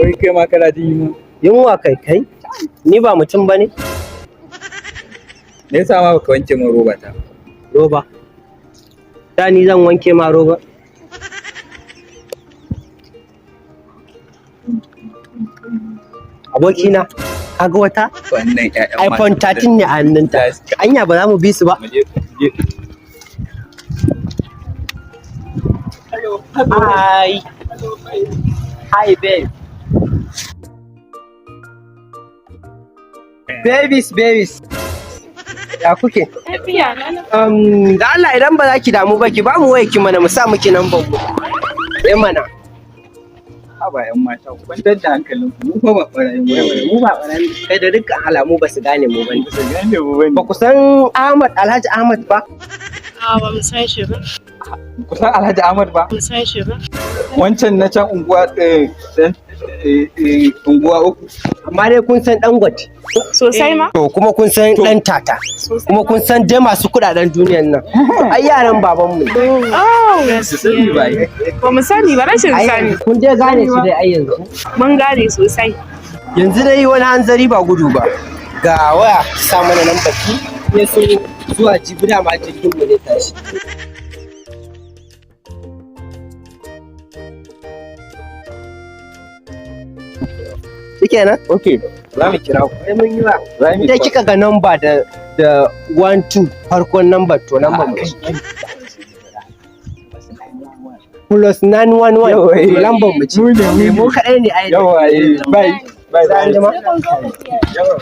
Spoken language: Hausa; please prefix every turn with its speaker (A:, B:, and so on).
A: Wai kai ma kana jin yunwa?
B: Yunwa kai kai? Ni ba mutum bane?
A: Me yasa ma baka wanke min roba ta?
B: Roba. Da ni zan wanke ma roba. Abokina, kaga wata?
A: Wannan ƴaƴan
B: iPhone 13 ne a hannunta. Anya ba za mu bi su ba.
A: Mu je, mu je.
B: Hi. Hi, babe. Babies, babies. Ya kuke?
C: Lafiya na.
B: Da Allah idan ba za ki damu ba, ki ba mu wayarki mana mu sa miki number mu. Eh mana.
A: Haba ƴan mata, ku kwantar da hankalinku. Mu fa ba ɓarayin waya bane.
B: Mu ba ɓarayi. Kai, da dukkan alamu ba su gane mu bane.
A: Ba su gane mu bane.
B: Ba ku san Ahmad, Alhaji Ahmad ba?
C: A, ba mu san shi ba.
A: Ku san Alhaji Ahmad ba?
C: Mu san shi ba.
A: Wancan na can unguwa, dan unguwa uku.
B: Amma dai kun san Dangote.
C: Sosai ma.
B: To kuma kun san Dan Tata.
C: Sosai.
B: Kuma kun san dai masu kuɗaɗen duniyan nan. Ai yaran babanmu ne.
C: Oh,
A: Su sani ba ai.
C: ba mu sani ba, rashin
B: Ai
C: sani.
B: kun dai gane su dai ai yanzu.
C: Mun gane sosai.
B: Yanzu dai wani hanzari ba gudu ba. Ga waya, sa mana nan baki. Ya so zuwa jibi dama jirgin mu zai tashi. Shikenan?
A: Okay.
B: Za mu kira ku. Ai mun yi wa.
A: Za mu
B: Idan kika ga namba da 1 2 farkon namba, to namba mu ce. Plus 911.
A: Yawa, eh.
B: To lambar mu ce.
A: Mu ne, mu ne.
B: Mu kaɗai ne ai.
A: Yawa, eh. Bye. Bye.
B: Sai an jima.
A: Yawa.